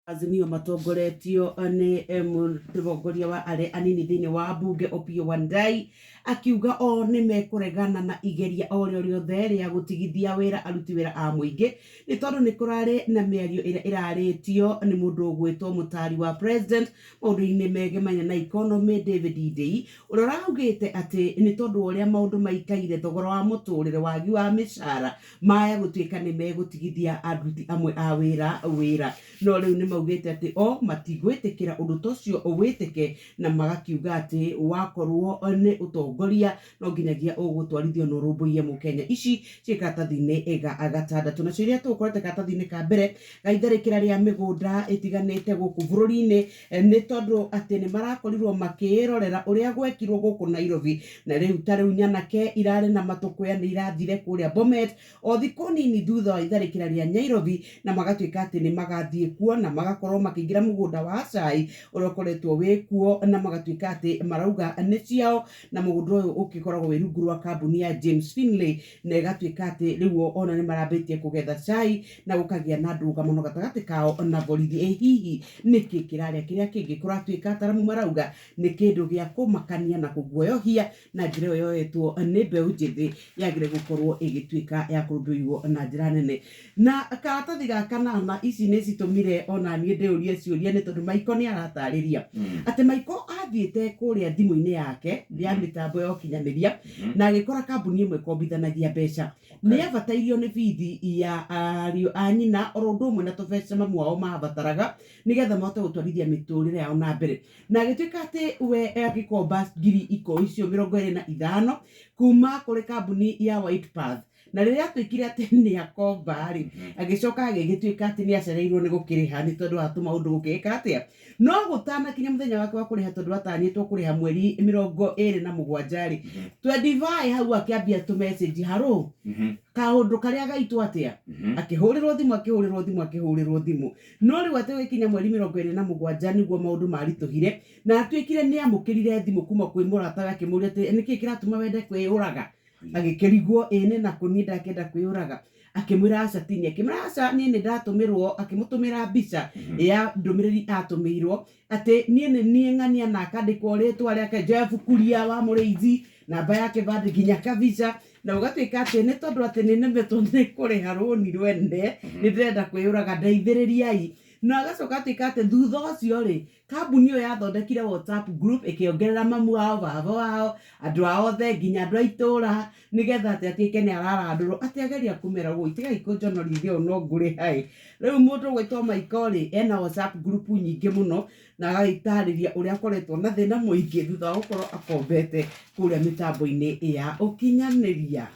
Azimio matongoretio nĩ mũtongoria wa arĩa anini thĩinĩ wa mbunge Opiyo Wandayi akiuga o nĩ mekũregana na igeria o rĩo rĩothe rĩa gũtigithia wĩra aruti wĩra a mũingĩ nĩ tondũ nĩ kũrarĩ na mĩario ĩrĩa ĩrarĩtio nĩ mũndũ ũgwĩtwo mũtari wa president maũndũ-inĩ megemania na economy David Ndii ũrĩa ũraugĩte atĩ nĩ tondũ wa ũrĩa maũndũ maikaire thogora wa mũtũrĩre wagi wa mĩcara maya gũtuĩka nĩ megũtigithia aruti amwe a wĩra wĩra no rĩu nĩ maugĩte atĩ o matigwĩtĩkĩra ũndũ ta ũcio wĩtĩke na magakiuga atĩ wakorwo nĩ ũtongoria no nginyagia ũgũtwarithio na ũrũmbũiye mũkenya. Ici ciĩ karatathi-inĩ ga gatandatũ. Nacio iria tũgũkorete karatathi-inĩ ka mbere ga itharĩkĩra rĩa mĩgũnda ĩtiganĩte gũkũ bũrũri-inĩ nĩ tondũ atĩ nĩ marakorirwo makĩĩrorera ũrĩa gwekirwo gũkũ Nairobi na rĩu ta rĩu nyanake irarĩ na matũkũya nĩ irathire kũrĩa Bomet o thikũ nini thutha wa itharĩkĩra rĩa Nyairobi na magatuĩka atĩ nĩ magathiĩ kuo na magakorwo makĩingĩra mũgũnda wa cai ũrĩa ũkoretwo wĩ kuo na magatuĩka atĩ marauga nĩ ciao na mũgũnda ũyũ ũgĩkoragwo wĩ rungu rwa kambuni ya James Finlay na ĩgatuĩka atĩ rĩu ona nĩ marambĩtie kũgetha cai na gũkagĩa na ndũgamano gatagatĩ kao na borithi. Ĩ hihi nĩkĩ kĩrarĩa kĩrĩa kĩngĩ? Kũratuĩka ataramu marauga nĩ kĩndũ gĩa kũmakania na kũguoyohia na njĩra ĩyo yoetwo nĩ mbeũ njĩthĩ yagĩrĩire gũkorwo ĩgĩtuĩka ya kũrũmbũiyo na njĩra nene. Na karatathi ga kanana ici nĩ citũmire ona niĩ ndĩũrie ciũria nĩ tondũ Maiko nĩ aratarĩria atĩ Maiko athiĩte kũrĩa thimũ-inĩ yake ya mĩtambo ya ũkinyanĩria na agĩkora kambuni ĩmwe ĩkombithanagia mbeca. Nĩ abatairio nĩ bithi ya ariũ a nyina oro ũndũ ũmwe na tũbeca mamu wao mabataraga nĩgetha mahote gũtwarithia mĩtũrĩre yao na mbere. Na agĩtuĩka atĩ we agĩkomba ngiri icio 25 kuma kũrĩ kambuni ya White Path. Na rĩrĩa atuĩkire atĩ nĩ akomba rĩ, agĩcoka agĩgĩtuĩka atĩ nĩ acereirwo nĩ gũkĩrĩha nĩ tondũ wa tũmaũndũ gũkĩĩka atĩa. No gũtanakinya mũthenya wake wa kũrĩha tondũ atanyĩtwo kũrĩha mweri 27 rĩ, Twendivai hau akĩambia tũ message harũ kaũndũ karĩa gaitũ atĩa, akĩhũrĩrwo thimũ akĩhũrĩrwo thimũ akĩhũrĩrwo thimũ. No rĩu atĩ gũgĩkinya mweri 27 nĩguo maũndũ maritũhire na atuĩkire nĩ amũkĩrire thimũ kuma kwĩ mũratawe akĩmũria atĩ nĩkĩ kĩratũma wende kwĩyũraga. Agĩkĩrigwo ĩ nĩ nakũ niĩ ndakĩenda kwĩyũraga. Akĩmwĩra aca ti niĩ. Akĩmwĩra aca niĩ nĩ ndatũmĩrwo, akĩmũtũmĩra mbica ya ndũmĩrĩri atũmĩirwo atĩ niĩ nĩ niĩ ng'ania na akandĩkwo rĩtwa rĩake Jeff Kuria wa Mũrĩithi, namba ya kĩbandĩ nginya kabica na gũgatuĩka atĩ nĩ tondũ atĩ nĩ nemetwo nĩ kũrĩha rũni rwene nĩ ndĩrenda kwĩyũraga ndeithĩrĩriai. Na agacoka atuĩka atĩ thutha ũcio rĩ, Kambuni ĩyo yathondekire WhatsApp group ĩkĩongerera mamu wao, baba wao, andũ ao othe nginya andũ a itũra nĩgetha atĩ atuĩke nĩ ararandũrwo atĩ ageria kũmera ũguo tigai kũnjonorithia ũũ no ngũrĩha ĩ. Rĩu mũndũ ũgwĩtwo Michael rĩ ena WhatsApp group nyingĩ mũno na agagĩtarĩria ũrĩa akoretwo na thĩna mũingĩ thutha wa gũkorwo akombete kũrĩa mĩtambo-inĩ ya ũkinyanĩria.